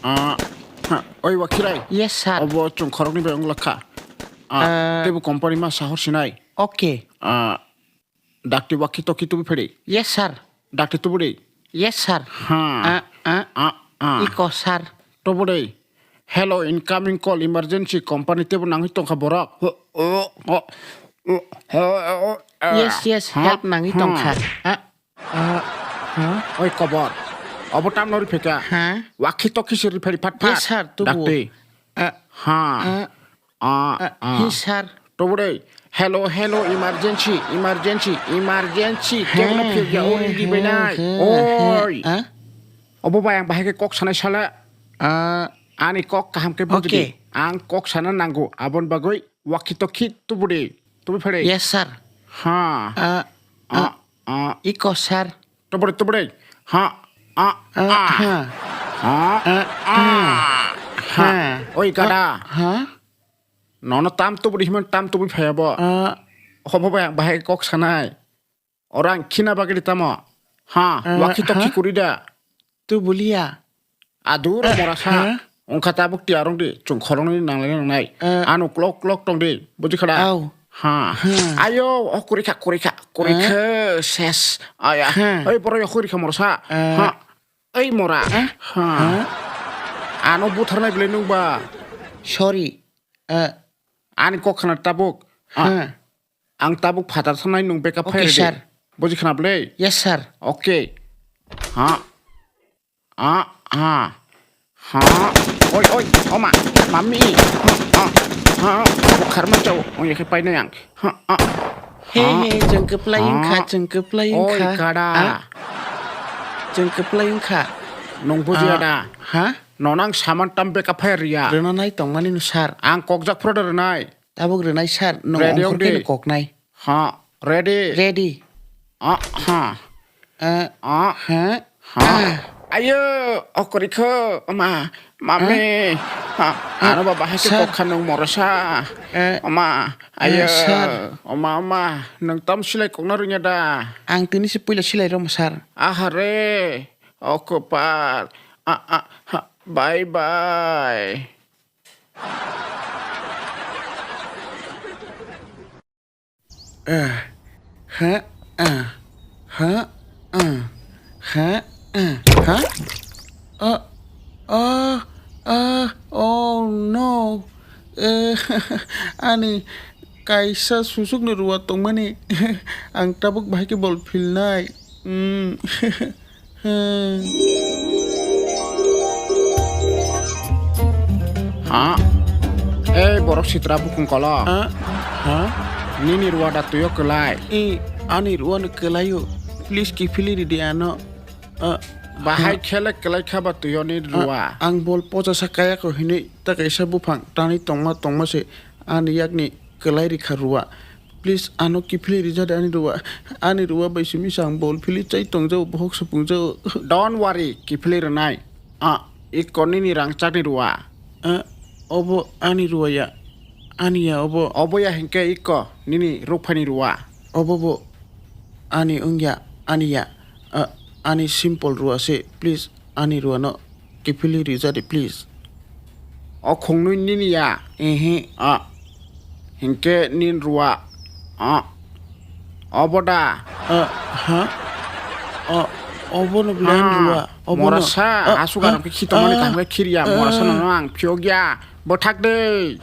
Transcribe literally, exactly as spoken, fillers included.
Ah, ha, oi wakhirai. Yes, sir. Obo chwng khoroknwi bai wng lakha. Ah, Ah. Teibo company ma sahor sinai. Okay. Ah, dakti wakhi tokhi tubu phedi. Yes, sir. Dakti tubu de. Yes, sir. Ha. Ah, ah. Ah, ah. Iko, sir. Tubu de. Hello, incoming call, emergency, company teibo nangwi tongkha borok. Oh, oh, oh, oh, oh, oh, ah. Yes, yes, Ha? help nangwi Ha? tongkha. Ah. Ah, ha? Oi kobor. Obo tamno ri pheka. Ha? Wakhi tokhi se ri pheri phat phat. Yes, sir, tubu. Dakti. Ah, Ha. ah, Ah, ah, ah. Hi, sir. Tobore. Hello, hello, emergency, emergency, emergency. Ha, Kebno phirya ha, ori di ha, benai. ha, ha. Oi. Ah? Obo bai ang bahai khe kok sanai sala. Ah. Ani kok kaham khe bujidi. Okay. Ang kok sana nango. Abon bagoi wakhi tokhi tubudi. Tubu phede. Yes, sir. Ha. Ah, Ah, ah. Ah. Iko, sir. Tobore, tobore. Ha, a, Ah, a. ha. Ha, Ah, a. Ha. ha. Oi, gada. Ah, ha. Nono tam tobori himan tam tobori phaya bo. Ah. Hobo bai ang bahai kok sanai. Orang khina bagri tamo. Ha, Ah, wakhi tokhi ha. kuri da. Tu bulia. Adur Ah, morasa. ha. Ongkha tabuk tiarong di, chwng khoroknwi nanglai nangnai. Ah. Ano klok klok tong di, buji khada? Au. Ha. Ha. Ayo, oh, kurikha, kurikha, kurikha, ses. Aya. Ha. Oi, boro yo kurikha morasa. Ah. Ha. Oi, mora. Ah. Ha. Ha. Ano butharnai bwlai nung ba. Sorry. Ah. Ani kok khna tabuk. Ah. Ha. Ang tabuk phatar thangnai nung backup Okay, fire di. sir. Buji khna bwlai? Yes, sir. Okay. Ha. Ah, ah. Ha. Oi, oi, oma, mami. Ha, ha. Bukhar ma chau. Oi, khe painai ang. Ha, ah. He, Ha. he, chwng kwplai wngkha, Ha. chwng kwplai Oi, wngkha. kada. Ah? Chwng kwplai wngkha. Nung bujiya Ah, da? ha? Nonang saman tam backup fire riya. Rwna nai tongmani no, sir. Ang kokjak phro da rwnai. Tabuk rwnai, sir. Nung Ready ongkhor wng di. kheno koknai. Ha, ready? Ready. Ah, ha. Ah, Ah, ha. ha. Ah. Ayo, okori kho, ma, mami. Ah. Ha, Ah, ano baba hai sir. kok khanung morosa. Eh. Ma, Eh, ayo. sir. Oma, oma, nung tam silai kokna rwnya da? Ang tini se puila silai romo, sir. Aha re, okopal. Ah, ah, ha. Bye, bye. Ah, ha, ah, ha, ah, ha, ah, ha? Ah, ah, ah, oh no. Eh, ani kaisa susukni ruwa tongmani. Ang tabuk bahai khe bol philnai. Hmm. Hmm. Ha? Ei, borok sitra bukung kolo. Ha? Ha? Nini ruwa da tuyo kwlai? I, ani ruwa no kwlaio. Please kiphilwi ridi ano. Ah, Bahai ha? khele kwlai kha ba tuyo ni A-, ruwa? ang bol pocha sa kaya ko hinui ta kaisa buphang tanwi tongma tongma se ani yakni kwlai rikha ruwa. Please, ano kiphilwi rijadi ani ruwa. Ani ruwa bai simi sa ang bol philwi chai tongjao, bohok supung jao. Don't worry, kiphilwi rwnai. Ah, ikko nini rangchakni ruwa. Ah, obo ani ruwa ya. Ani ya obo. Obo ya hinkhe ikko nini rukphani ruwa. Obo bo ani wngya, ani ya. Ah, ani simple ruwa se, please. Ani ruwano kiphilwi rijadi, please. O khungnwi nini ya? Ehe. A. Hinkhe nin ruwa. A. Obo da? A, ha? A, obono bwle ani Ah, ruwa. Obono. Morasa, Ah, aswk ah, arokhe khitomani ah, kaham khe khiriya. Morasa ah. Nono ang phiyokya. Bwthak de.